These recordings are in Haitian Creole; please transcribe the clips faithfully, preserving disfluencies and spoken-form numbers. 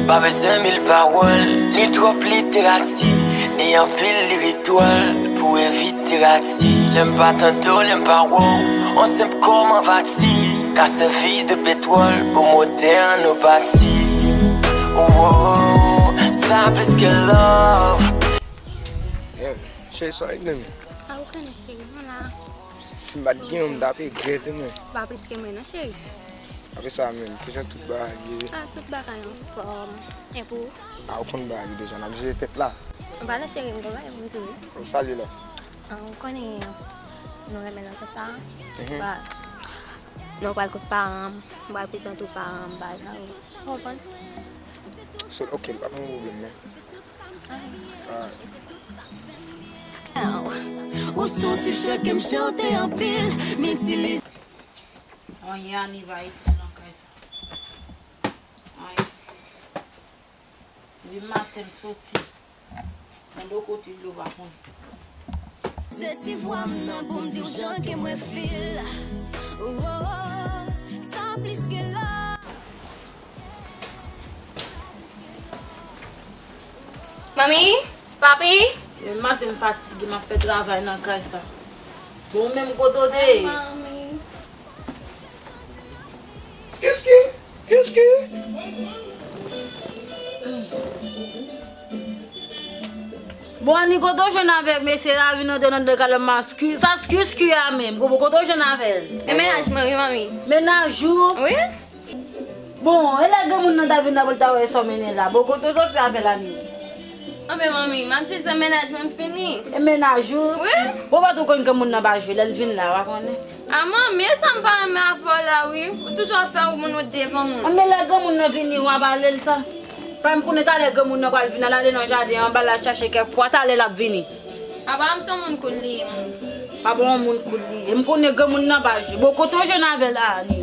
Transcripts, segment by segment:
Pa bezwen mil pawòl, ni twòp literati, ni anpil lirik dwòl pou evite rati. Lè m pa tande w, lè m pa wè w, on senp kòmanvati ka sèvi de petwòl pou motè an nou pati. Woah, sa plis ke love. Cheri, sa w regle menm? A, ou konnen, cheri, mwen la. Si m pa t gen w, m t ap regrèt wi, men. Pa plis ke mwen non, cheri. Apre sa menm, kijan tout bagay ye? A, tout bagay anfòm. E pou ou? A, ou konn bagay yo deja, n ap jere tèt la. Anpale cheri, m gon bagay pou m di w wi. Ou salye la. A, ou konnen nou renmen nan fè sa. Mhm. Ba, nou pral kot paran m, m pral prezante w paran m, bagay sa yo. Ou konprann? So, ok, pa gen pwoblèm, men. Ou se yon ti chant ke m chante anpil, m itilize. Anyen Ani pa itil nan kay sa. Anyen. Depi maten l soti, mande w kote l ye w pa konnen. Se ti vwa m nan pou m di w jan ke mwen feel. Oh, oh, oh, sa plis ke love. Manmi, papi. Depi maten m fatige, m ap fè travay nan kay sa. Bon, menm kote w te ye? Manmi. Skiski, skiski. Bon, Ani, kote w jwenn avèk mesye la vin antre nan de kalòm a ski, sa skiski a menm, kote w jwenn avè l? E mennaj mwen wi, manmi. Mennaj ou? Wi. Bon, e lè granmoun nan ta vin la pou l ta wè sa w mennen la. Bon, kote w soti avè l, Ani? Anben, manmi, m ap di l se mennaj mwen m fini. E mennaj ou? Wi. Bon, ou pa tou konn granmoun nan pa jwe, lè l vin la, w pa konnen? A, manmi, e sa m pa renmen avè w la, wi. Ou toujou ap fè moun ou devan moun. Anben, lè granmoun nan vini, w a pale l sa. Pa m konnen talè granmoun nan pral vin, al ale nan jaden anba la chache kèk pwa, talè l ap vini. Apa m se yon moun koul li ye, manmi. Pa bon yon moun koul li ye. M konnen granmoun nan pa jwe. Bon, kote w jwenn avè l, Ani?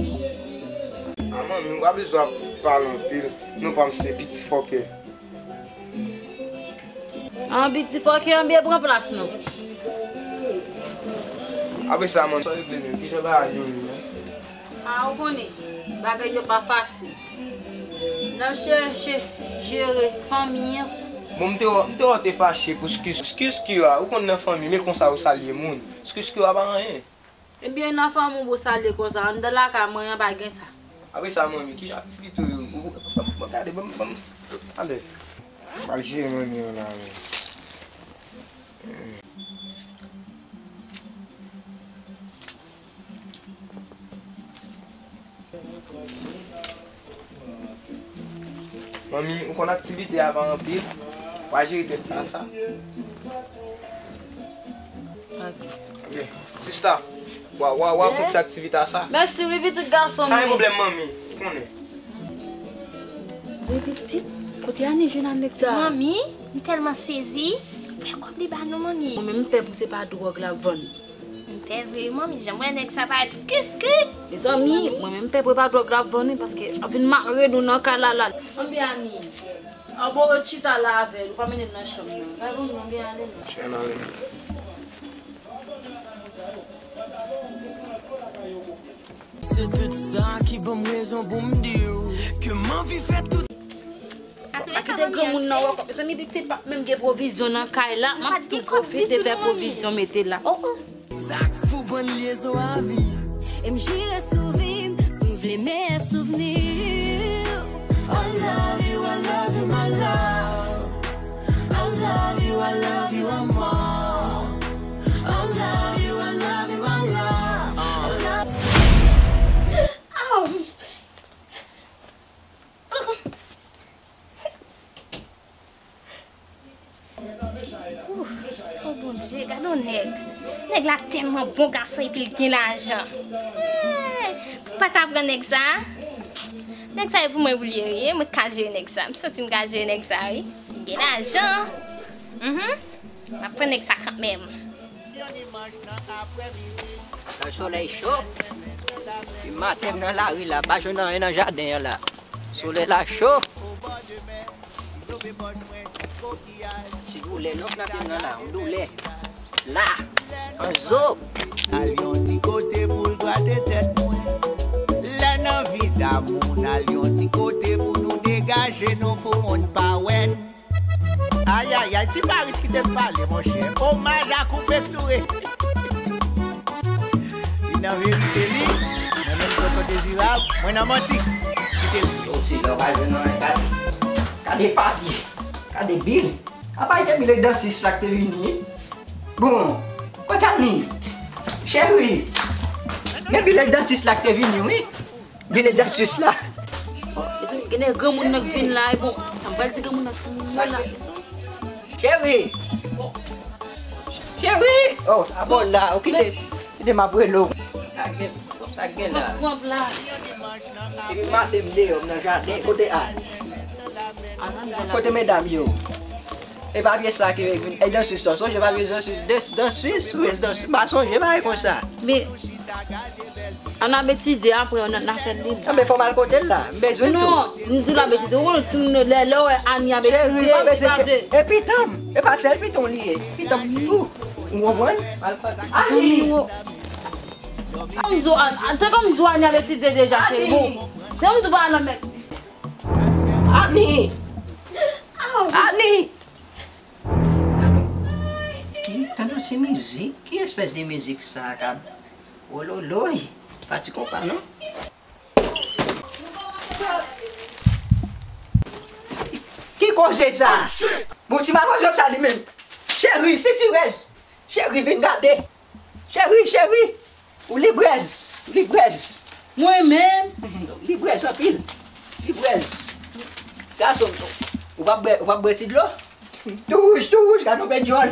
A, manmi, ou pa bezwen ap pale anpil. Non pa m se piti fòkè. An piti fòkè an byen pran plas nou. Apre sa, manmi, sa w regle menm? Kijan bagay yo ye menm? A, ou konnen, bagay yo pa fasil. N ap chèche jere fanmi an. Bon, m te wè, m te wè w te fache pou skiskiwa. Ou konn nan fanmi, men konsa ou salye moun. Skiskiwa pa anyen. Ebyen, nan fanmi w pou w salye konsa, anndan lakay mwen an pa gen sa. Apre sa, manmi, kijan aktivite w yo? Ou, ou, ou, gade, ban m, ban m, ale. M al jere manmi an la menm. Manmi, ou konn aktivite a pa anpil, w a jere tèt la sa. Ok. Ok. Sista, w a, w a, w a fè ti aktivite a sa. Mèsi wi, pitit gason m. Pa gen pwoblèm, manmi. Ou konnen. Wi, pitit, kote Ani jwenn ak nèg sa? Manmi, m tèlman sezi. Fè kòb li ba nou, manmi. Mwen menm m pè pou se pa dwòg l ap vann. M pè vre, manmi, jan m wè nèg sa parèt skiski. Mezanmi, mwen menm m pè pou e pa dwòg l ap vann wi, paske l ap vin mare nou nan kay la la. Anben Ani, anben w ret chita la avè l, ou pa mennen l nan chanm nan. Pa bon non, anben ale non. Chanm ale. Se tout sa ki ban m rezon pou m di w ke m anvi fè tout. Pa kite granmoun nan wè kòb. Mezanmi, pitit pa menm gen pwovizyon nan kay la. M ap tou pwofite fè pwovizyon mete la. Oh, oh. Sak pou bann lyezon a vi. E m jire sou vi m, m vle meyè souvni. I love you, I love you, my love. I love you, I love you, amor. I love you, I love you, my love. I love Ouf, oh Bondye, gade yon nèg. Nèg la tèlman bon gason epi l gen lajan. Hey, m pa ta pran nèg sa. Nèg sa e pou mwen pou l ye wi. Mwen ka jere nèg sa. M santi m ka jere nèg sa wi. Li gen lajan. Mhm. M ap pran nèg sa kanmenm. Solèy cho. Depi maten m nan lari la, pa jwenn anyen nan jaden an la. Solèy la cho. Se doulè non k ap nan la, yon doulè. La, an zo. Al yon ti kote pou l grate tèt mwen. Lè nan vi damou, n al yon ti kote pou nou degaje. Jenou pou moun pa wè n. Ayayay, ti Paris kite m pale, monchè. Omaj a Koupe Kloure. Li nan verite, li. Mwen menm, Tonton Dezirab, mwen nan manti. Kite m. Yo, se lè w pa jwenn anyen, gade. Gade papye. Gade bil. Apa e te bil e dansis la k te vini, wi. Bon, kote Ani? Cheri. Gen bil e dansis la k te vini, wi. Bil e dansis la. Gen de granmoun nan k vin la, e bon, sa m pral di granmoun nan timoun mwen la. Cheri. Cheri. Oh, abon la, ou kite, kite m ap rele w. Sa gen, sa gen la. Pran plas. Epi maten m deyò, m nan jaden, kote a? Kote medam yo? E papye sa ki vin, e dansis la, sonje papye dansis, dansis, dansis, m pa sonje bagay konsa. Men, ann ap etidye apre, ann, ann ap fè li. Anben, fò m al kote l la, m bezwen l tou. Non, m di l ap etidye, ou konnen timoun yo, lè, lè w wè Ani ap etidye, li pa vle. E pitan m, e pa sèl pitan w li ye, pitan m tou. Ou konprann? Ani! An m di w, an, an, te kòm m di w Ani ap etidye deja, cheri, bon. Te kòm m di w pa nan mès. Ani! Ani! Ki, tande yon ti mizik? Ki espès de mizik sa k ap, wololoy? Pa ti konpa, non? Ki koze sa? Bon, ti mawozo sa li menm. Cheri, sitirèz. Cheri, vin gade. Cheri, cheri. Ou librèz. Ou librèz. Mwen menm. Librèz anpil. Librèz. Gason, ou p ap bwè, ou p ap bwè ti dlo? Tou wouj, tou wouj, gade yon bèt djòl.